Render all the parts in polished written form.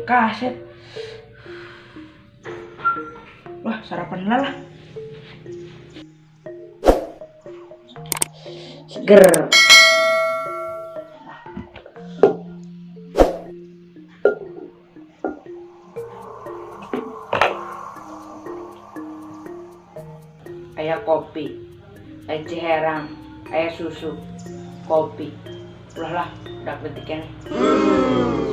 Kaset. Wah, sarapan lah. Seger. Aya kopi, aya ciherang, aya susu, kopi. Ulah lah, udah ketiknya nih.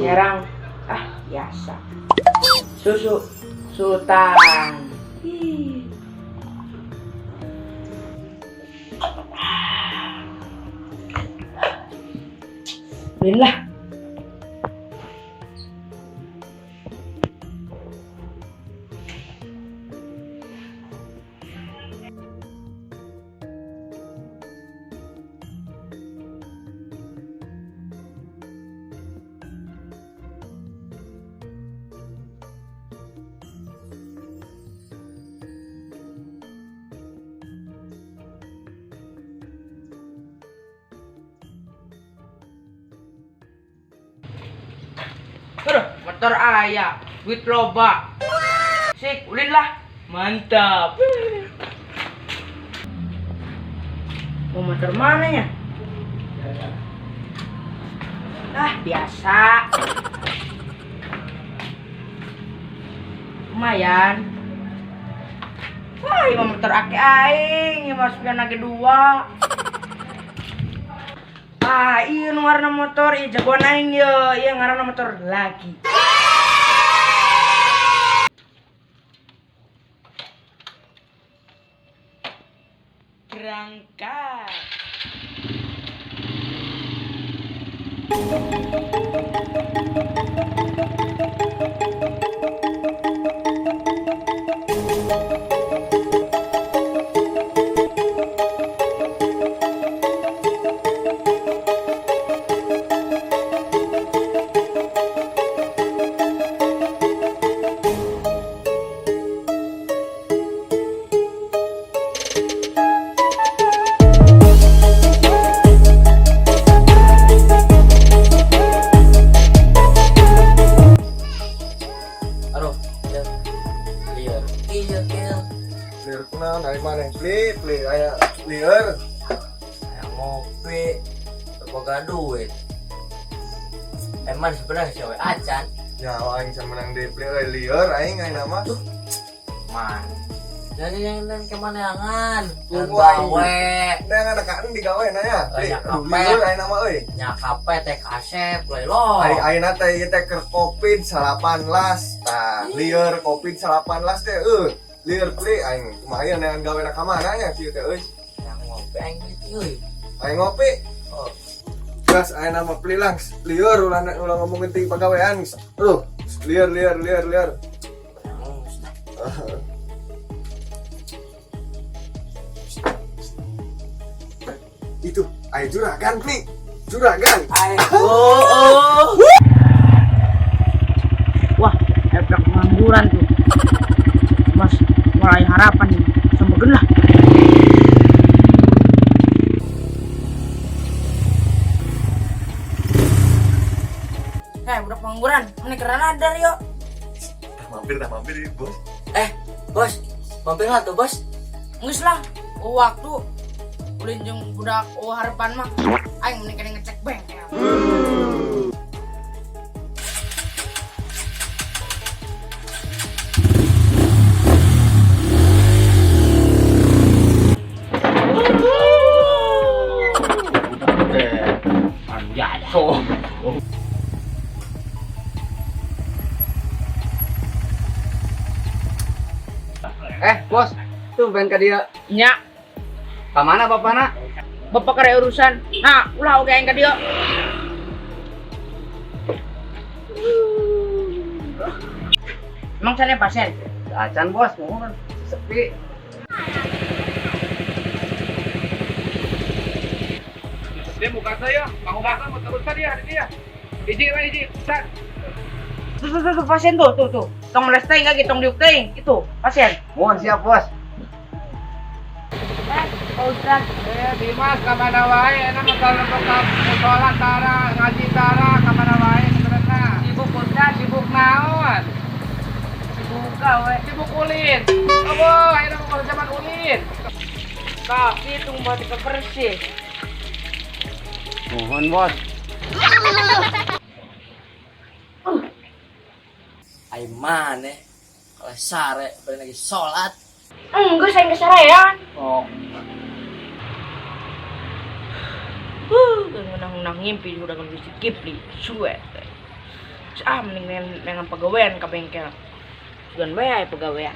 Ciherang, ah biasa. Susu, sultan. Lah. Aduh, motor ayah, duit loba. Sik, ulin lah. Mantap. Mau motor mana ya? Ah, biasa. Lumayan. Wah, ini motor ake aing, ini masuknya lagi dua. Ah, iya warna motor, iya jagoan aing ya, iya ngaranna motor lagi. Berangkat. Lieur kunaon ari maneh beli beli aya lieur. Aya ngopi teu boga duit. Emang sebenarnya siapa acan? Ya aing can menang deui beli euy lieur aing aing nama. Man. Jadi yang lain kemana Tunggu aing. Gawe. Neangan kan digawe na ya. Beli Nyakape. lieur aing nama euy. Nyakape teh kasep lelo. Ari ayeuna teh ieu teh keur Covid-19. Tah, lieur Covid-19 teh euy. Lieur beli aing kumaha ieu neangan gawe na ka mana nya kieu teh euy. Yang ngopi aing euy. Aing ngopi. Oh. Gas ayeuna mah beli langs. Lieur ulah ulah ngomongin ti pagawean. Aduh, lieur lieur lieur lieur. Itu, ayo juragan, Pli. Juragan. Oh, oh. Wah, efek pengangguran tuh. Mas, mulai harapan nih. Sembegen lah. Eh, budak pengangguran, mana keren ada yuk. Tah mampir, bos. Bos, mampir lah tuh, bos. Nggak lah, waktu ulin jeung budak harapan mah aing mending kena ngecek bengkel. Bos, tumben ka dia. Nya, Ka mana bapana? Bapak kare urusan. Nah, ulah oge aing ka dieu. Emang sana pasien? Acan, bos, mohon sepi. Dia muka saya, bangun makan mau terusan dia hari dia. Iji lah iji, Ustaz. Tuh, tuh, tuh, tuh, pasien tuh, tuh, tuh. Tong les teuing lagi, tong diuk teuing. Itu, pasien. Mohon siap, bos. Pak Ustaz. Dimas ka mana wae, enak kalau ke musola tara, ngaji tara, ka mana wae sebenarnya. Sibuk Ustaz, sibuk. naon? Sibuk gawe. Sibuk ulin. Apa ayeuna mah kalau zaman ulin. Tah, kitu mah teu bersih. Nuhun bos. Ai maneh kalau sare bari lagi salat. Enggak, saya nggak sarean. Oh. Ngenah-ngenah ngimpi udah kan si Kipli, suwe. Ah, mending dengan pegawaian ke bengkel. Sugan wae aya pegawaian.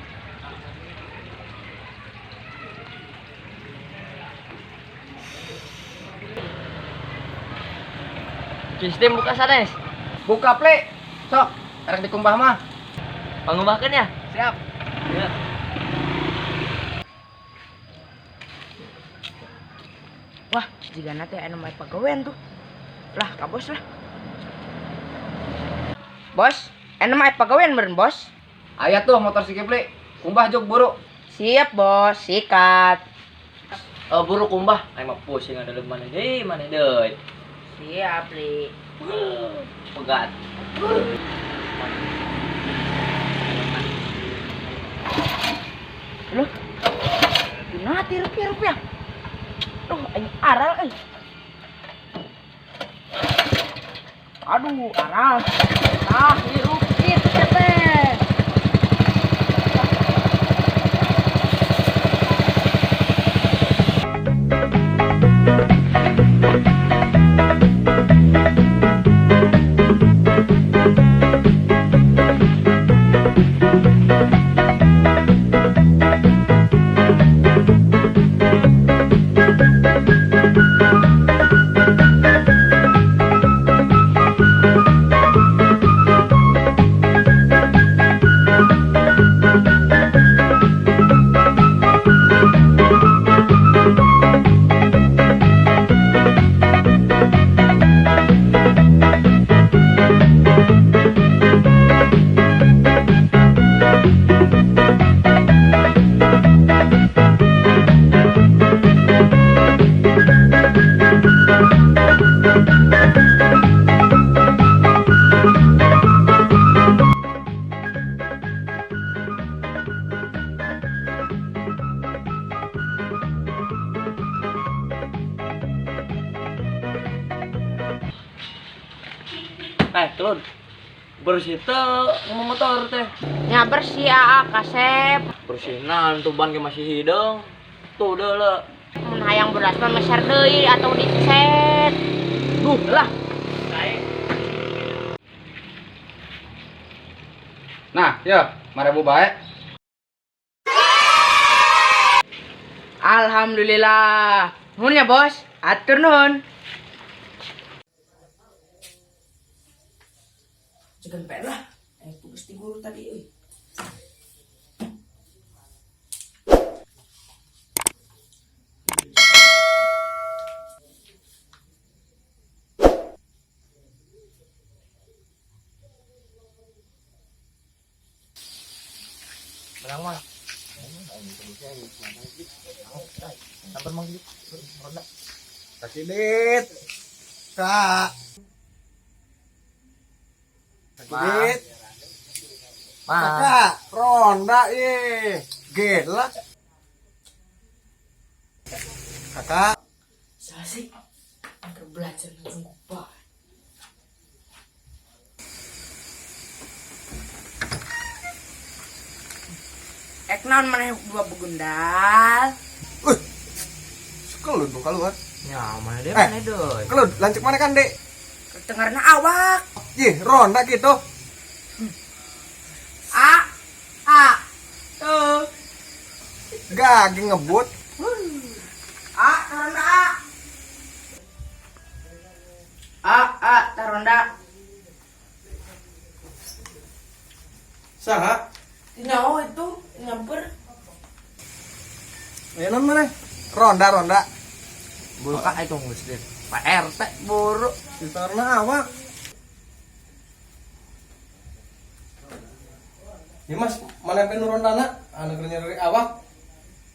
Sistem buka sanes. Buka ple. Sok, erek dikumbah mah. Pangubahkeun ya? Siap. Ya. Wah, jigana teh anu mah pegawaian tuh. Lah, ka bos lah. Bos, anu mah pegawaian meureun, Bos. Aya tuh motor si Kipli. Kumbah jog buru. Siap, Bos. Sikat. Buru kumbah. Aing mah pusing ada mana deui, mana deui. Siap, Li. Pegat. Loh. Gimana rupiah-rupiah? Duh, aing aral euy. Aduh, aral. Tah, hirup kitu teh. Kelun. Bersih teu ngomong motor teh. Nya bersih aa kasep. Bersihan tuh ban ge masih hideung. Tuh deuleu. Mun hayang beras mah meser deui atau dicet. Duh lah. Nah, ya, 5.000 bae. Alhamdulillah. Nuhun ya, Bos. Atur nuhun. Jangan PR lah. Tugas di guru tadi euy. Menang mah. Sampai mang gitu. Ronda. Sakidit. Kak. Sakidit. Kakak, ronda ye. Gela. Kakak. Salah sih. Angker belajar nunggu bae. Ek naon maneh dua begundal. Wih. Sekelun dong keluar. Ya, mana deui, mana deui. Kelun, lanjut mana kan, Dek? Ketengarna awak. Ih, ronda gitu. A A tuh. Gak ngebut. A taronda A. A A taronda. Saha? Nyawa itu nyamper. Ayo non mana? Ronda ronda. Buru kak itu geus deh. Pak RT buru. Ditarna awak. Ya mas, mana yang rondana? Anu keur nyeri awak.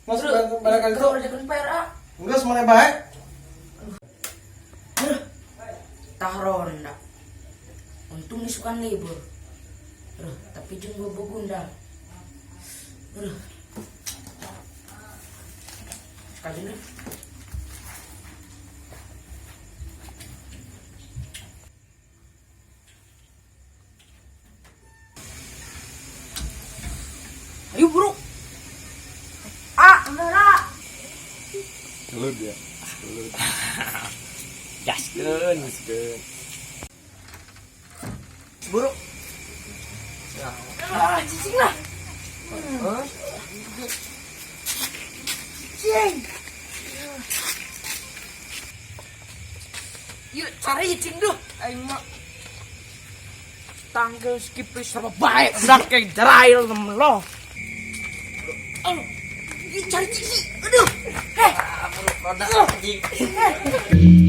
Mas, balik kali itu. Kerjakan PR A. Enggak, mana baik. Tah ronda. Untung isukan libur. Aduh, tapi jeung gua begundal. Aduh. Sekali deh. Ayo bro. Ah, enggak. Gelut ya. Gelut. Gaskeun. Gaskeun. Buru. Ah, cicing lah. Hah? Cicing. Yuk cari cicing duh. Aing mah tanggal skip sama baik budak kayak jerail temen lo. Oh, yuk cari cicing. Aduh. Heh. Roda Eh.